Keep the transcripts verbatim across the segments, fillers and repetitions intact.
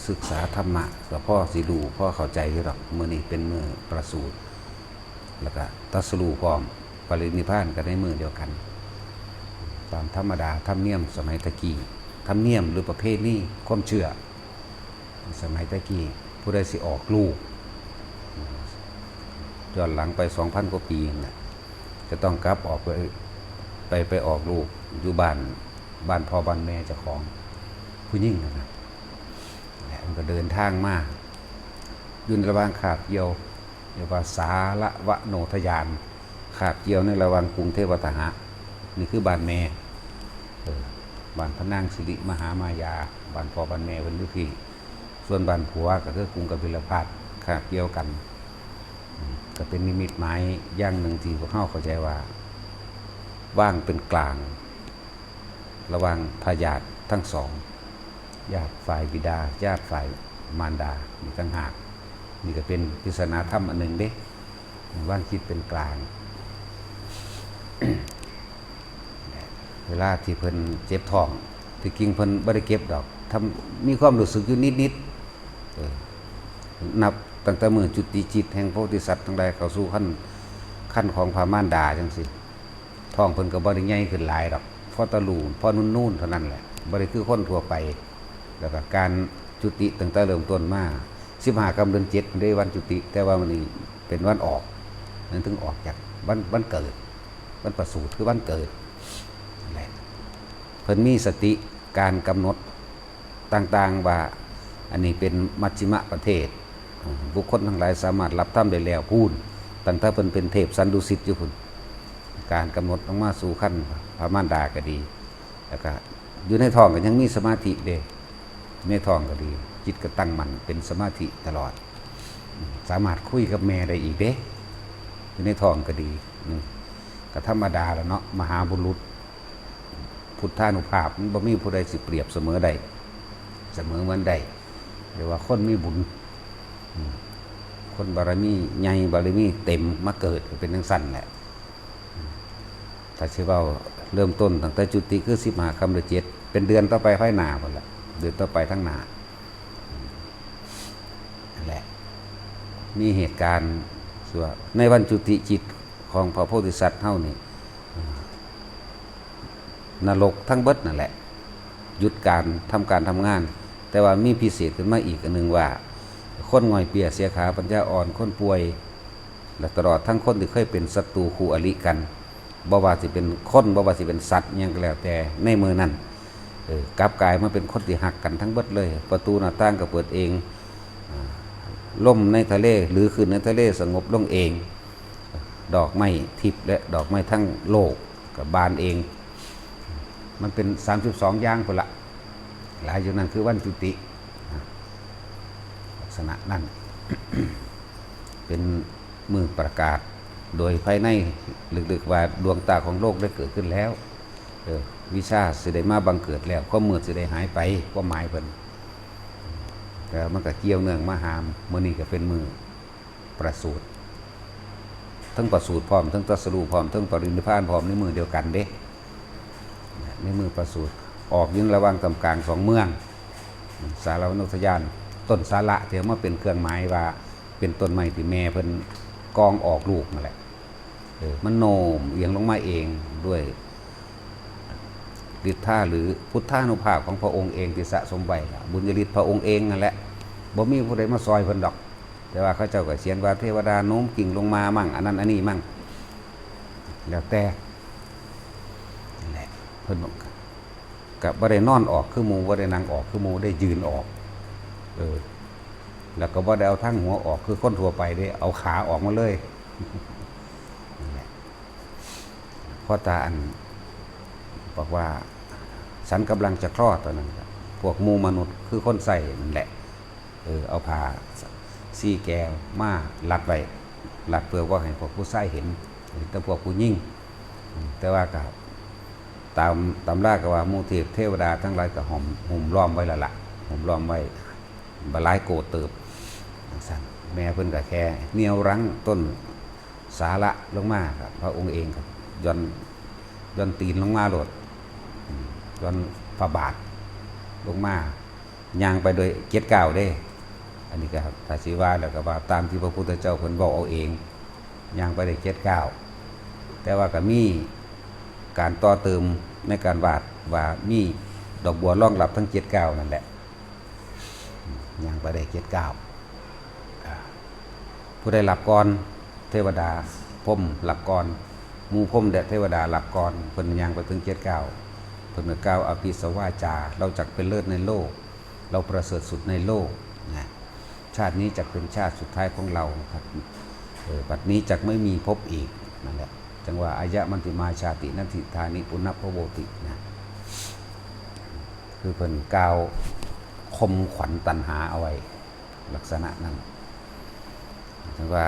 ศึกษาธรรมะก็พอสิรู้พอเข้าใจอยู่ดอก มื้อนี้เป็นมื้อประสูติ แล้วก็ตรัสรู้พร้อม ปรินิพพานก็ในมื้อเดียวกัน ตามธรรมดาธรรมเนียมสมัยตะกี้ ธรรมเนียมหรือประเพณีความเชื่อ สมัยตะกี้ ผู้ใดสิออกลูก ย้อนหลังไปสองพันกว่าปีนั่นแหละ จะต้องกลับออกไป ไป ไปออกลูกอยู่บ้าน บ้านพ่อบ้านแม่เจ้าของ ผู้หญิงนั่นนะ แล้วมันก็เดินทางมา อยู่ในระหว่างคาบเกี่ยว เรียกว่าสาละวะโนทยาน คาบเกี่ยวในระหว่างกรุงเทวทหะ นี่คือบ้านแม่ เออ บ้านพระนางสิริมหามายา บ้านพ่อบ้านแม่เพิ่นอยู่พี้ ส่วนบ้านผัวก็คือกรุงกบิลพัสดุ์ คาบเกี่ยวกัน อืม ก็เป็นนิมิตหมายอย่างหนึ่งที่พวกเฮาเข้าใจว่า วางเป็นกลาง ระหว่างทายาททั้งสอง ญาติฝ่ายบิดา ญาติฝ่ายมารดา นี่ต่างหาก นี่ก็เป็นปริศนาธรรมอันหนึ่งเด้ วางจิตเป็นกลาง เวลาที่เพิ่นเจ็บท้อง ที่จริงเพิ่นบ่ได้เจ็บดอก ทำ มีความรู้สึกอยู่นิดๆ เออ นับตั้งแต่มื้อจุติจิตแห่งโพธิสัตว์ทั้งหลายเข้าสู่ครรภ์ ครรภ์ของพระมารดาจังซี้ ท้องเพิ่นก็บ่ได้ใหญ่ขึ้นหลายดอก พอตะหลู่ พอนุ่นๆ เท่านั้นแหละ บ่ได้คือคนทั่วไป แล้วก็การจุติตั้งแต่เริ่มต้นมา สิบห้าค่ำเดือนเจ็ดเด้วันจุติ แต่ว่ามื้อนี้เป็นวันออก นั่นถึงออกจากวัน วันเกิด วันประสูติคือวันเกิดนั่นแหละ เพิ่นมีสติการกำหนดต่างๆ ว่าอันนี้เป็นมัชฌิมประเทศ บุคคลทั้งหลายสามารถรับธรรมได้แล้วพู้น ตั้งแต่เพิ่นเป็นเทพสันดุสิตอยู่พู้น การกำหนดลงมาสู่ครรภ์พระมารดาก็ดี แล้วก็อยู่ในท้องก็ยังมีสมาธิเด้ ในท้องก็ดี จิตก็ตั้งมั่นเป็นสมาธิตลอด สามารถคุยกับแม่ได้อีกเด้ อยู่ในท้องก็ดี อืม ก็ธรรมดาแล้วเนาะ มหาบุรุษ พุทธานุภาพ มันบ่มีผู้ใดสิเปรียบเสมอได้ เสมอเหมือนได้ เรียกว่าคนมีบุญ อืม คนบารมีใหญ่ บารมีเต็มมาเกิดก็เป็นจั่งซั้นแหละ ถ้าสิเว้าเริ่มต้นตั้งแต่จุติคือสิบห้าค่ำเดือนเจ็ด เป็นเดือนต่อไปภายหน้าพู้นล่ะ เดือนต่อไปทางหน้า นั่นแหละ มีเหตุการณ์ ว่าในวันจุติจิตของพระโพธิสัตว์เฮานี่ นรกทั้งเบิดนั่นแหละ หยุดการทำการทำงาน แต่ว่ามีพิเศษขึ้นมาอีกอันหนึ่งว่า คนง่อยเปียเสียขา ปัญญาอ่อน คนป่วย และตลอดทั้งคนที่เคยเป็นศัตรูคู่อริกัน บ่ว่าสิเป็นคน บ่ว่าสิเป็นสัตว์อิหยังก็แล้วแต่ ในมื้อนั้น เออ กลับกลายมาเป็นคนที่ฮักกันทั้งเบิดเลย ประตูหน้าต่างก็เปิดเอง อ่า ลมในทะเลหรือคลื่นในทะเลสงบลงเอง ดอกไม้ทิพย์และดอกไม้ทั้งโลกก็บานเอง มันเป็นสามสิบสองอย่างพู้นละ หลายอยู่นั่นคือวันจุติ ลักษณะนั้น เป็นมื้อประกาศโดยภายในลึกๆว่าดวงตาของโลกได้เกิดขึ้นแล้ว เออ วิชชาสิได้มาบังเกิดแล้ว ความมืดสิได้หายไป ความหมายเพิ่น แล้วมันก็เกี่ยวเนื่องมาหา มื้อนี้ก็เป็นมื้อประสูติ ทั้งประสูติพร้อม ทั้งตรัสรู้พร้อม ทั้งปรินิพพานพร้อมในมื้อเดียวกันเด้ ในมื้อประสูติ ออกอยู่ระหว่างกำกลางสองเมือง สาละวะโนทยาน ต้นสาละที่เอามาเป็นเครื่องหมายว่าเป็นต้นไม้ที่แม่เพิ่นกองออกลูกนั่นแหละ เออ มันโน้มเอียงลงมาเองด้วยฤทธาหรือพุทธานุภาพของพระองค์เองที่สะสมไว้ล่ะ บุญญาฤทธิ์พระองค์เองนั่นแหละ บ่มีผู้ใดมาซอยเพิ่นดอก แต่ว่าเขาเจ้าก็เสียงว่าเทวดาโน้มกิ่งลงมามั่ง อันนั้นอันนี้มั่ง แล้วแต่ นั่นแหละ เพิ่นบอก ก็บ่ได้นอนออกคือหมู่ บ่ได้นั่งออกคือหมู่ ได้ยืนออก เออ แล้วก็บ่ได้เอาทางหัวออกคือคนทั่วไปเด้ เอาขาออกมาเลย นั่นแหละ พ่อตาอัน บอกว่า ฉันกำลังจะคลอดตอนนั้นครับ พวกหมู่มนุษย์คือคนใส่นั่นแหละ เออ เอาผ้าสี่แกมารัดไว้ รัดเพื่อว่าให้พวกผู้ชายเห็น เห็นแต่พวกผู้หญิง แต่ว่าก็ตามตำราก็ว่าหมู่เทพเทวดาทั้งหลายก็ห้อม หุ้มล้อมไว้แล้วล่ะ หุ้มล้อมไว้ บ่หลายโกฏเติบ จั่งซั้น แม่เพิ่นก็แค่เหนี่ยวรั้งต้นสาละลงมาครับ พระองค์เองครับ หย่อน หย่อนตีนลงมาโลด อืม หย่อนฝ่าบาทลงมา ย่างไปโดยเจ็ดก้าวเด้ อันนี้ก็ถ้าสิว่าแล้วก็ว่าตามที่พระพุทธเจ้าเพิ่นเว้าเอาเอง ย่างไปได้เจ็ดก้าว แต่ว่าก็มีการต่อเติมในการวาดว่ามีดอกบัวรองรับทั้งเจ็ดก้าวนั่นแหละ ย่างไปได้เจ็ดก้าว อ่า ผู้ใดหลับก่อน เทวดาพรหมหลับก่อน หมู่พรหมและเทวดาหลับก่อน เพิ่นย่างไปถึงเจ็ดก้าว เพิ่นก็กล่าวอภิสวาจา เราจักเป็นเลิศในโลก เราประเสริฐสุดในโลกนะ ชาตินี้จักเป็นชาติสุดท้ายของเราครับ เออ บัดนี้จักไม่มีพบอีก นั่นแหละ จังว่า อายะมัชฌิมาชาติ นัตถิทานิ ปุณพโวติ นะ คือเพิ่นกล่าวข่มขวัญตัณหาเอาไว้ ลักษณะนั้น จังว่า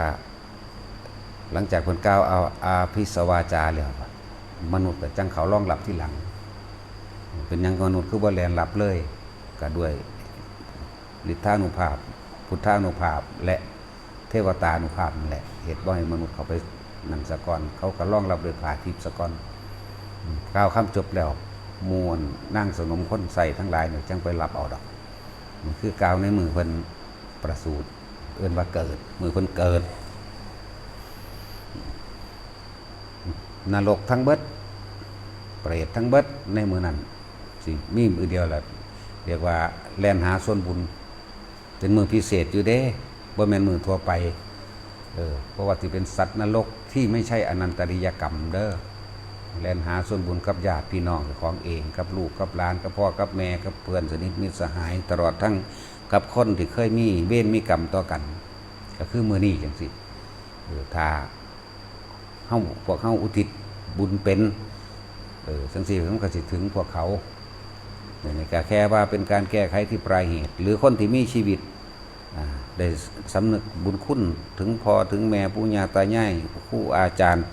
หลังจากเพิ่นกล่าวเอาอภิสวาจาแล้ว มนุษย์ก็จังเข้ารองรับทีหลัง เป็นหยังมนุษย์คือบ่แล่นรับเลย ก็ด้วยฤทธานุภาพ พุทธานุภาพ และเทวตานุภาพนั่นแหละ เฮ็ดบ่ให้มนุษย์เข้าไปนั่นซะก่อน เขาก็รองรับด้วยผ้าทิพย์ซะก่อน กล่าวคำจบแล้ว หมู่นางสนมคนใส่ทั้งหลายนี่จังไปรับเอาดอก มันคือกล่าวในมื้อเพิ่นประสูติ เอิ้นว่าเกิด มื้อเพิ่นเกิด นรกทั้งเบิด เปรตทั้งเบิดในมื้อนั้น สิมีมื้อเดียวล่ะ เรียกว่าแล่นหาส่วนบุญ เป็นมื้อพิเศษอยู่เด้ บ่แม่นมื้อทั่วไป เออ เพราะว่าสิเป็นสัตว์นรกที่ไม่ใช่อนันตริยกรรมเด้อ แล่นหาส่วนบุญกับญาติพี่น้องเจ้าของเอง กับลูกกับหลาน กับพ่อกับแม่ กับเพื่อนสนิทมิตรสหาย ตลอดทั้งกับคนที่เคยมีเวรมีกรรมต่อกัน ก็คือมื้อนี้จังซี่ เออ ถ้า เฮา พวกเฮาอุทิศบุญเป็น เออ จังซี่มันก็สิถึงพวกเขา นี่ก็แค่ว่าเป็นการแก้ไขที่ปลายเหตุ หรือคนที่มีชีวิต อ่า ได้สำนึกบุญคุณถึงพ่อถึงแม่ ปู่ย่าตายาย ครูอาจารย์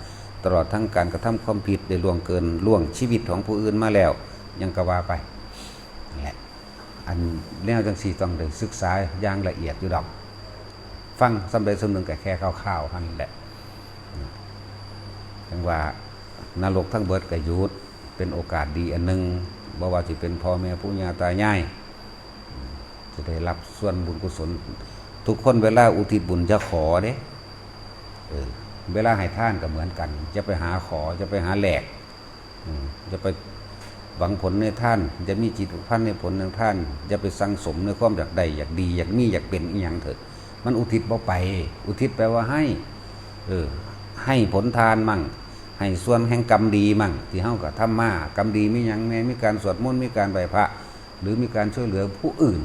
ตลอดทั้งการกระทำความผิด ได้ล่วงเกิน ล่วงชีวิตของผู้อื่นมาแล้ว หยังก็ว่าไป นั่นแหละ อันแนวจังซี่ต้องได้ศึกษาอย่างละเอียดอยู่ดอก ฟังส่ำใดส่ำหนึ่งก็แค่คร่าวๆเท่านั้นแหละ จังว่านรกทั้งเบิดก็หยุด เป็นโอกาสดีอันหนึ่ง บ่ว่าสิเป็นพ่อแม่ปู่ย่าตายาย จะได้รับส่วนบุญกุศล ทุกคนเวลาอุทิศบุญจะขอเด้ เออ เวลาให้ทานก็เหมือนกัน จะไปหาขอ จะไปหาแลก อืม อย่าไปหวังผลในทาน อย่ามีจิตผูกพันในผลในทาน อย่าไปสั่งสมในความอยากได้ อยากดี อยากมี อยากเป็นอีหยังเถอะ มันอุทิศบ่ไป อุทิศแปลว่าให้ เออ ให้ผลทานมั่ง ให้ส่วนแห่งกรรมดีมั่ง ที่เฮากระทำมา กรรมดีมีหยังแน่ มีการสวดมนต์ มีการไหว้พระ หรือมีการช่วยเหลือผู้อื่น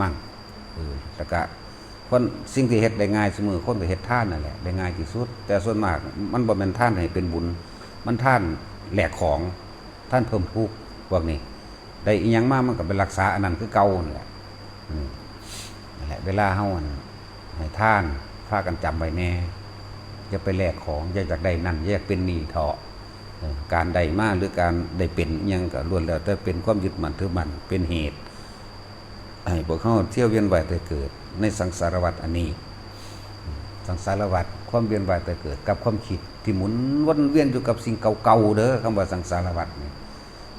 มั่ง เออ แล้วก็ คน สิ่งที่เฮ็ดได้ง่ายซุมื้อ คนก็เฮ็ดทานนั่นแหละ ได้ง่ายที่สุด แต่ส่วนมากมันบ่แม่นทานให้เป็นบุญ มันทานแลกของ ทานเพิ่มทุกข์ พวกนี้ ได้อิหยังมามันก็ไปรักษาอันนั้นคือเก่านั่นแหละ อืม นั่นแหละ เวลาเฮา อั่น ให้ทาน พากันจำไว้แน่ อย่าไปแลกของ อย่าอยากได้นั่น อย่าอยากเป็นหนี้เถาะ เออ การได้มาหรือการได้เป็นอิหยังก็ล้วนแล้วแต่เป็นความยึดมั่นถือมั่น เป็นเหตุ ให้พวกเฮาเที่ยวเวียนว่ายตายเกิดในสังสารวัฏอันนี้ สังสารวัฏ ความเวียนว่ายตายเกิดกับความคิดที่หมุนวนเวียนอยู่กับสิ่งเก่าๆ เด้อ คำว่าสังสารวัฏนี่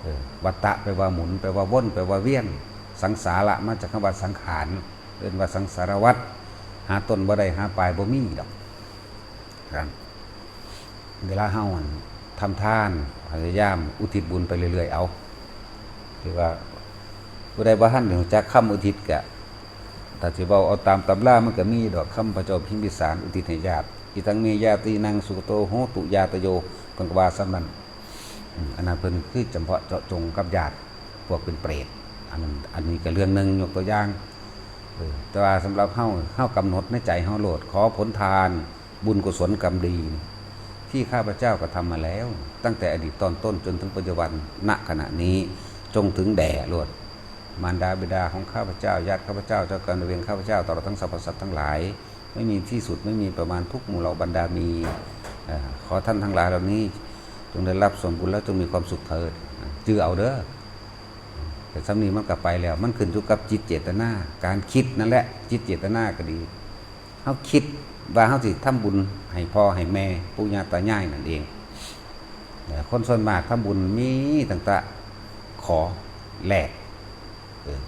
เออ วัฏฏะแปลว่าหมุน แปลว่าวน แปลว่าเวียน สังสาระมาจากคำว่าสังขาร เอิ้นว่าสังสารวัฏ หาต้นบ่ได้ หาปลายบ่มีดอก ครับ เวลาเฮา อั่น ทำทาน พยายามอุทิศบุญไปเรื่อยๆ เอา คือว่า ผู้ใดบ่ทันรู้จักคำอุทิศกะ ถ้าสิเว้าเอาตามตำรามันก็มีดอก คำพระเจ้าพิมพิสารอุทิศให้ญาติ อิทังเมญาตีนังสุขโตโหตุญาตโย เพิ่นก็ว่าส่ำนั้น อืม อันนั้นเพิ่นคือจำเพาะเจาะจงกับญาติพวกเป็นเปรต อันนั้น อันนี้ก็เรื่องหนึ่ง ยกตัวอย่าง เออ แต่ว่าสำหรับเฮา เฮากำหนดในใจเฮาโลด ขอผลทาน บุญกุศลกรรมดี ที่ข้าพเจ้ากระทำมาแล้ว ตั้งแต่อดีตตอนต้นจนถึงปัจจุบัน ณ ขณะนี้ จงถึงแด่โลด มารดาบิดาของข้าพเจ้า ญาติข้าพเจ้า เจ้ากรรมนายเวรข้าพเจ้า ตลอดทั้งสรรพสัตว์ทั้งหลาย ไม่มีที่สุด ไม่มีประมาณ ทุกหมู่เหล่าบรรดามี เอ่อ ขอท่านทั้งหลายเหล่านี้ จงได้รับส่วนบุญแล้วจงมีความสุขเถิด จื่อเอาเด้อ แต่ส่ำนี้มันก็ไปแล้ว มันขึ้นอยู่กับจิตเจตนา การคิดนั่นแหละ จิตเจตนาก็ดี เฮาคิดว่าเฮาสิทำบุญให้พ่อให้แม่ ปู่ย่าตายายนั่นเอง เอ่อ คนส่วนมากทำบุญมีตั้งแต่ขอแลก เออ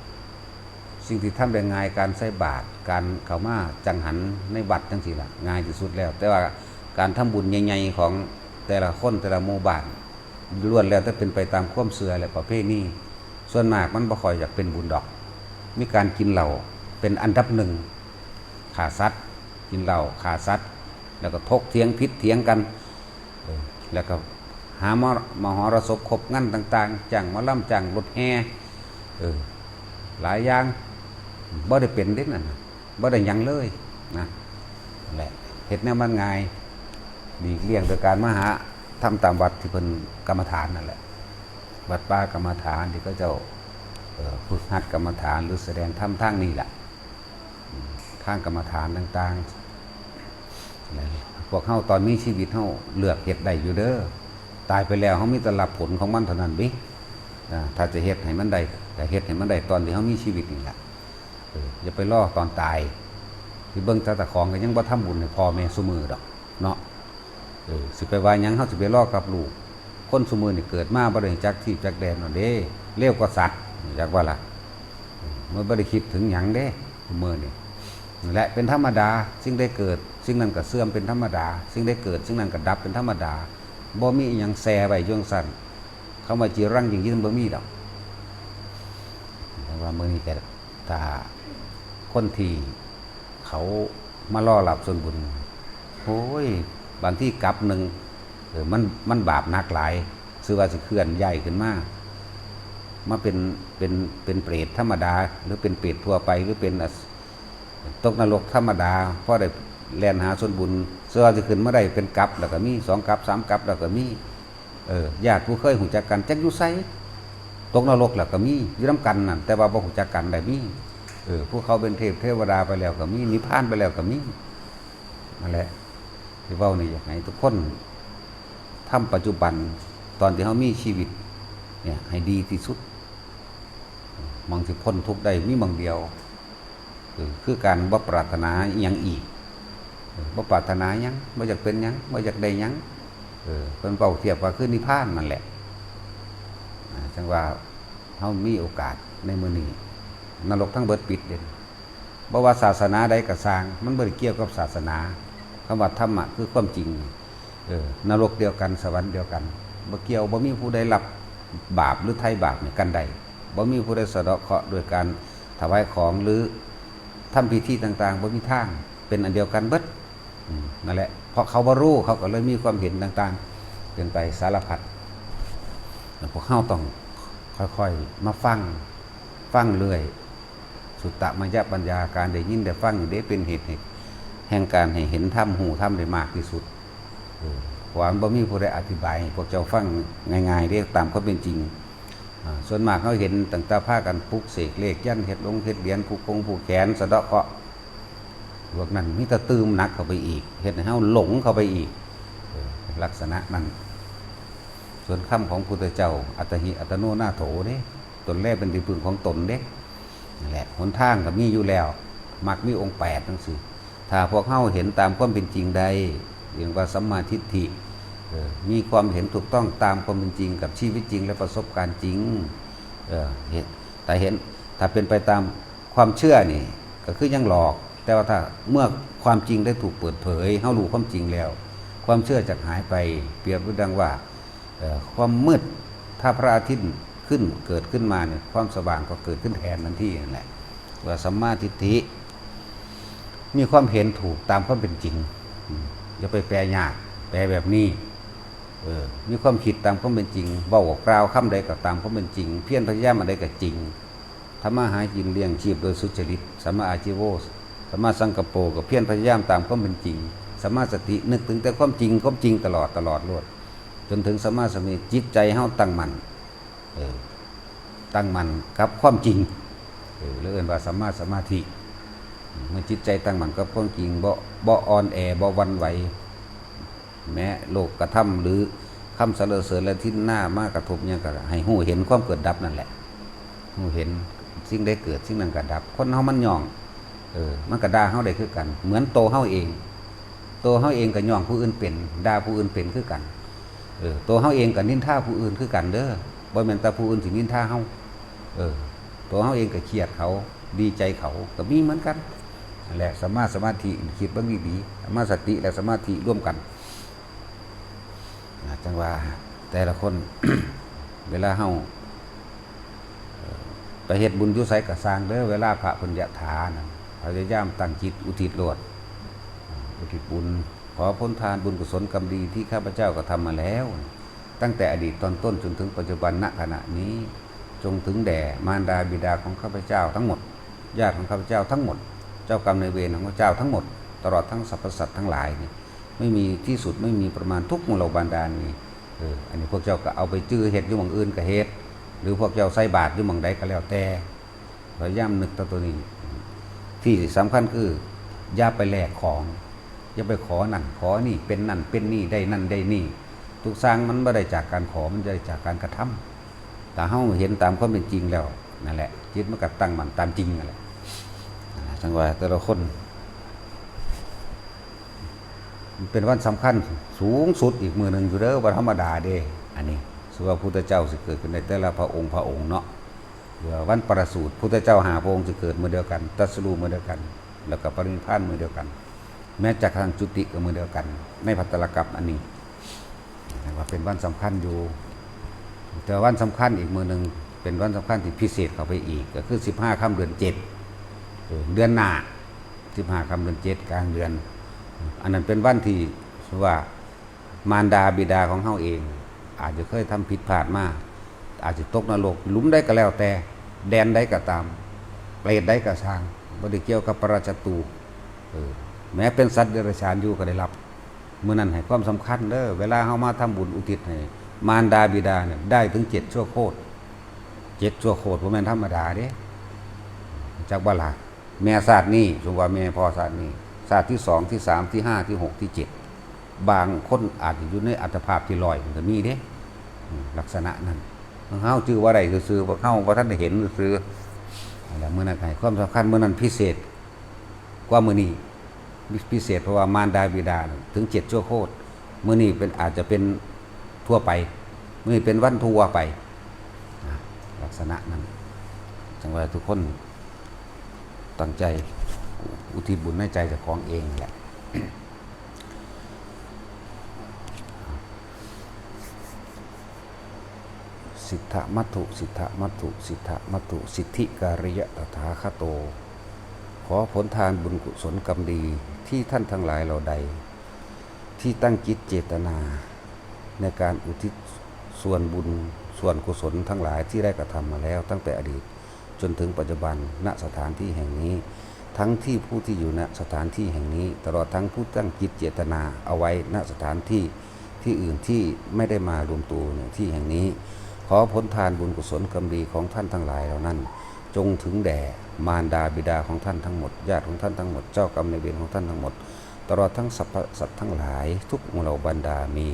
สิ่งที่ทำได้ง่าย การใส่บาตร การเข้ามาจังหันในวัดจังซี้ล่ะ ง่ายที่สุดแล้ว แต่ว่าการทำบุญใหญ่ๆของแต่ละคนแต่ละหมู่บ้าน ล้วนแล้วแต่เป็นไปตามความเชื่อและประเพณี ส่วนมากมันบ่ค่อยอยากเป็นบุญดอก มีการกินเหล้าเป็นอันดับหนึ่ง ฆ่าสัตว์ กินเหล้า ฆ่าสัตว์ แล้วก็ถกเถียงผิดเถียงกัน เออ แล้วก็หา ม- มหรสพครบงานต่างๆ จ้างหมอลำ จ้างรถแห่ เออ หลายอย่าง บ่ได้เป็นเด้นั่นน่ะ บ่ได้หยังเลยนะ นั่นแหละ เฮ็ดแนวมันง่าย หลีกเลี่ยงโดยการมาหาทำตามวัดที่เพิ่นกรรมฐานนั่นแหละ วัดป่ากรรมฐานที่เขาเจ้า เอ่อ ฝึกหัดกรรมฐานหรือแสดงธรรมทางนี้แหละ อืม ทางกรรมฐานต่างๆ พวกเฮาตอนมีชีวิตเฮาเลือกเฮ็ดได้อยู่เด้อ ตายไปแล้วเฮามีแต่รับผลของมันเท่านั้นเด้ อ่า ถ้าจะเฮ็ดให้มันได้ ก็เฮ็ดให้มันได้ตอนที่เฮามีชีวิตนี่แหละ เออ อย่าไปรอตอนตาย สิเบิ่งแต่เจ้าของก็ยังบ่ทำบุญให้พ่อแม่ซุมื้อดอกเนาะ เออ สิไปว่าหยัง เฮาสิไปรอกับลูก คนซุมื้อนี่เกิดมาบ่ได้จักที่จักแดนนั่นเด้ เร็วกว่าสัตว์ จักว่าล่ะ เออ มันบ่ได้คิดถึงหยังเด้ ซุมื้อนี่ และเป็นธรรมดา สิ่งใดเกิด สิ่งนั้นก็เสื่อมเป็นธรรมดา สิ่งใดเกิด สิ่งนั้นก็ดับเป็นธรรมดา บ่มีอิหยังแซ่ไว้อยู่จั่งซั้น คำว่าจีรังยั่งยืนบ่มีดอก แต่ว่ามื้อนี้ก็ ถ้าคนที่เขามารอรับส่วนบุญ โอ้ย บางทีกลับหนึ่ง เออ มัน มันบาปหนักหลาย ซื่อว่าสิเคลื่อนย้ายขึ้นมา มาเป็น เป็น เป็นเปรตธรรมดา หรือเป็นเปรตทั่วไป หรือเป็นอส- ตกนรกธรรมดา พอได้แล่นหาส่วนบุญ ซื่อว่าสิขึ้นมาได้เป็นกลับแล้วก็มี สองกลับ สามกลับแล้วก็มี เออ ญาติผู้เคยฮู้จักกัน จักอยู่ไส ตกนรกแล้วก็มี อยู่นำกันนั่น แต่ว่าบ่ฮู้จักกันได้มี เออ ผู้เขาเป็นเทพเทวดาไปแล้วก็มี นิพพานไปแล้วก็มี นั่นแหละ ที่เว้านี่อยากให้ทุกคนทำปัจจุบัน ตอนที่เฮามีชีวิตเนี่ย ให้ดีที่สุด หม่องสิพ้นทุกข์ได้มีหม่องเดียว เออ คือการบ่ปรารถนาอิหยังอีก เออ บ่ปรารถนาหยัง บ่อยากเป็นหยัง บ่อยากได้หยัง เออ เพิ่นเว้าเทียบว่าคือนิพพานนั่นแหละ อ่า จั่งว่าเฮามีโอกาสในมื้อนี้ นรกทั้งเบิดปิดเด้ บ่ว่าศาสนาใดก็ซ่าง มันบ่ได้เกี่ยวกับศาสนา คำว่าธรรมะคือความจริง เออ นรกเดียวกัน สวรรค์เดียวกัน บ่เกี่ยว บ่มีผู้ใดรับบาปหรือไถ่บาปให้กันได้ บ่มีผู้ใดสะเดาะเคราะห์ด้วยการถวายของหรือทำพิธีต่างๆ บ่มีทาง เป็นอันเดียวกันเบิด อืม นั่นแหละ เพราะเขาบ่รู้ เขาก็เลยมีความเห็นต่างๆ เป็นไปสารพัด แล้วพวกเฮาต้องค่อยๆ มาฟัง ฟังเรื่อย สุตตมยปัญญา การได้ยินได้ฟังนี่เด้ เป็นเหตุให้ แห่งการให้เห็นธรรม ฮู้ธรรมได้มากที่สุด เออ เพราะว่ามันบ่มีผู้ใดอธิบายให้พวกเจ้าฟังง่ายๆ เด้ ตามความเป็นจริง อ่า ส่วนมากเฮาเห็นตั้งแต่พากันปลุกเสกเลขยันต์ เฮ็ดลงเฮ็ดเหรียญ ผูกคงผูกแขน สะเดาะเคราะห์ พวกนั้นมีแต่ตื่มหนักเข้าไปอีก เฮ็ดให้เฮาหลงเข้าไปอีก เออ ลักษณะนั้น ส่วนคำของพุทธเจ้า อัตตหิ อัตตโน นาโถ เด้ ตนแลเป็นที่พึ่งของตนเด้ นั่นแหละ หนทางก็มีอยู่แล้ว มรรคมีองค์แปดจั่งซี้ ถ้าพวกเฮาเห็นตามความเป็นจริงได้ เรียกว่าสัมมาทิฏฐิ เออ มีความเห็นถูกต้องตามความเป็นจริงกับชีวิตจริงและประสบการณ์จริง เออ เห็น ถ้าเห็น ถ้าเป็นไปตามความเชื่อนี่ ก็คือยังหลอก แต่ว่าถ้าเมื่อความจริงได้ถูกเปิดเผย เฮารู้ความจริงแล้ว ความเชื่อจะหายไป เปรียบดังว่า เอ่อ ความมืด ถ้าพระอาทิตย์ขึ้น เกิดขึ้นมาเนี่ย ความสว่างก็เกิดขึ้นแทนทันทีนั่นแหละ ว่าสัมมาทิฏฐิ มีความเห็นถูกตามความเป็นจริง อืม อย่าไปแปลยาก แปลแบบนี้ เออ มีความคิดตามความเป็นจริง เว้ากล่าวคำใดก็ตามความเป็นจริง เพียรพยายามอันใดก็จริง ทำมาหากินเลี้ยงชีพโดยสุจริต สัมมาอาชีโว สัมมาสังกัปโป ก็เพียรพยายามตามความเป็นจริง สัมมาสติ นึกถึงแต่ความจริง ความจริงตลอด ตลอดโลด จนถึงสัมมาสมาธิ จิตใจเฮาตั้งมั่น เออ ตั้งมั่นกับความจริง เออ เรียกว่าสัมมาสมาธิ เมื่อจิตใจตั้งมั่นกับความจริง บ่ บ่อ่อนแอ บ่หวั่นไหว แม้โลกกระทำหรือคำสรรเสริญและทินนามากระทบหยังก็ให้ฮู้เห็นความเกิดดับนั่นแหละ ฮู้เห็นสิ่งใดเกิดสิ่งนั้นก็ดับ คนเฮามันย่อง เออ มันก็ด่าเฮาได้คือกัน เหมือนโตเฮาเอง โตเฮาเองก็ย่องผู้อื่นเป็น ด่าผู้อื่นเป็นคือกัน เออ โตเฮาเองก็นินทาผู้อื่นคือกันเด้อ บ่แม่นแต่ผู้อื่นสินินทาเฮา เออ โตเฮาเองก็เคียดเขา ดีใจเขาก็มีเหมือนกัน นั่นแหละ สัมมาสมาธิ คิดเบิ่งดีๆ สัมมาสติและสมาธิร่วมกัน นะ จั่งว่าแต่ละคน เวลาเฮา เอ่อ ไปเฮ็ดบุญอยู่ไสก็ซ่างเด้อ เวลาพระเพิ่นยะถานั่น พยายามตั้งจิตอุทิศโลด อุทิศบุญ ขอผลทานบุญกุศลกรรมดีที่ข้าพเจ้ากระทำมาแล้ว ตั้งแต่อดีตตอนต้นจนถึงปัจจุบันณขณะนี้ จงถึงแด่มารดาบิดาของข้าพเจ้าทั้งหมด ญาติของข้าพเจ้าทั้งหมด เจ้ากรรมนายเวรของข้าพเจ้าทั้งหมด ตลอดทั้งสรรพสัตว์ทั้งหลายนี่ ไม่มีที่สุด ไม่มีประมาณ ทุกหมู่เหล่าบรรดานี่ เออ อันนี้พวกเจ้าก็เอาไปจื้อเฮ็ดอยู่หม่องอื่นก็เฮ็ด หรือพวกเจ้าใส่บาตรอยู่หม่องใดก็แล้วแต่ พยายามนึกต่อตัวนี้ ที่สำคัญคือ อย่าไปแลกของ อย่าไปขอนั่นขอนี่ เป็นนั่นเป็นนี่ ได้นั่นได้นี่ ทุกอย่างมันบ่ได้จากการขอ มันได้จากการกระทำ ถ้าเฮาเห็นตามความเป็นจริงแล้ว นั่นแหละ จิตมันก็ตั้งมั่นตามจริงนั่นแหละ จั่งว่าแต่ละคน มันเป็นวันสำคัญสูงสุดอีกมื้อหนึ่งอยู่เด้อ บ่ธรรมดาเด้ อันนี้ ถือว่าพุทธเจ้าสิเกิดขึ้นได้แต่ละพระองค์พระองค์เนาะ เพื่อวันประสูติ พุทธเจ้าห้าพระองค์สิเกิดมื้อเดียวกัน ตรัสรู้มื้อเดียวกัน แล้วก็ปรินิพพานมื้อเดียวกัน แม้กระทั่งจุติก็มื้อเดียวกัน ในภัตตลกัปอันนี้ ว่าเป็นวันสำคัญอยู่ แต่วันสำคัญอีกมื้อหนึ่ง เป็นวันสำคัญที่พิเศษเข้าไปอีก ก็คือสิบห้าค่ำเดือนเจ็ด เออ เดือนหน้า สิบห้าค่ำเดือนเจ็ด กลางเดือน อันนั้นเป็นวันที่ว่า มารดาบิดาของเฮาเอง อาจจะเคยทำผิดพลาดมา อาจจะตกนรก หลุมใดก็แล้วแต่ แดนใดก็ตาม เปรตใดก็ซ่าง บ่ได้เกี่ยวกับปรจจตู เออ แม้เป็นสัตว์เดรัจฉานอยู่ก็ได้รับ มื้อนั้นให้ความสำคัญเด้อ เวลาเฮามาทำบุญอุทิศให้มารดาบิดาเนี่ย ได้ถึงเจ็ดชั่วโคตร เจ็ดชั่วโคตรบ่แม่นธรรมดาเด้ จักบ่ล่ะ แม่ชาตินี้ สมมุติว่าแม่พ่อชาตินี้ ชาติที่สอง ที่สาม ที่ห้า ที่หก ที่เจ็ด บางคนอาจจะอยู่ในอัตภาพที่ร้อยมันก็มีเด้ อืม ลักษณะนั้น เฮาจื่อบ่ได้ซื่อๆ พวกเฮาบ่ทันได้เห็นซื่อๆ นั่นแหละ มื้อนั้นให้ความสำคัญ มื้อนั้นพิเศษกว่ามื้อนี้ พิเศษเพราะว่ามารดาบิดาถึงเจ็ดชั่วโคตร มื้อนี้เป็น อาจจะเป็นทั่วไป มื้อนี้เป็นวันทั่วไป นะ ลักษณะนั้น จั่งว่าทุกคนตั้งใจอุทิศบุญในใจเจ้าของเองแหละ สิทธมัตถุ สิทธมัตถุ สิทธมัตถุ สิทธิการิยะตถาคโต ขอผลทานบุญกุศลกรรมดีที่ท่านทั้งหลายเหล่าใด ที่ตั้งจิตเจตนา ในการอุทิศส่วนบุญส่วนกุศลทั้งหลายที่ได้กระทำมาแล้วตั้งแต่อดีต จนถึงปัจจุบัน ณ สถานที่แห่งนี้ ทั้งที่ผู้ที่อยู่ ณ สถานที่แห่งนี้ ตลอดทั้งผู้ตั้งจิตเจตนาเอาไว้ ณ สถานที่ที่อื่นที่ไม่ได้มารวมตัวในที่แห่งนี้ ขอผลทานบุญกุศลกรรมดีของท่านทั้งหลายเหล่านั้น จงถึงแด่มารดาบิดาของท่านทั้งหมด ญาติของท่านทั้งหมด เจ้ากรรมนายเวรของท่านทั้งหมด ตลอดทั้งสรรพสัตว์ทั้งหลาย ทุกหมู่เหล่าบรรดามี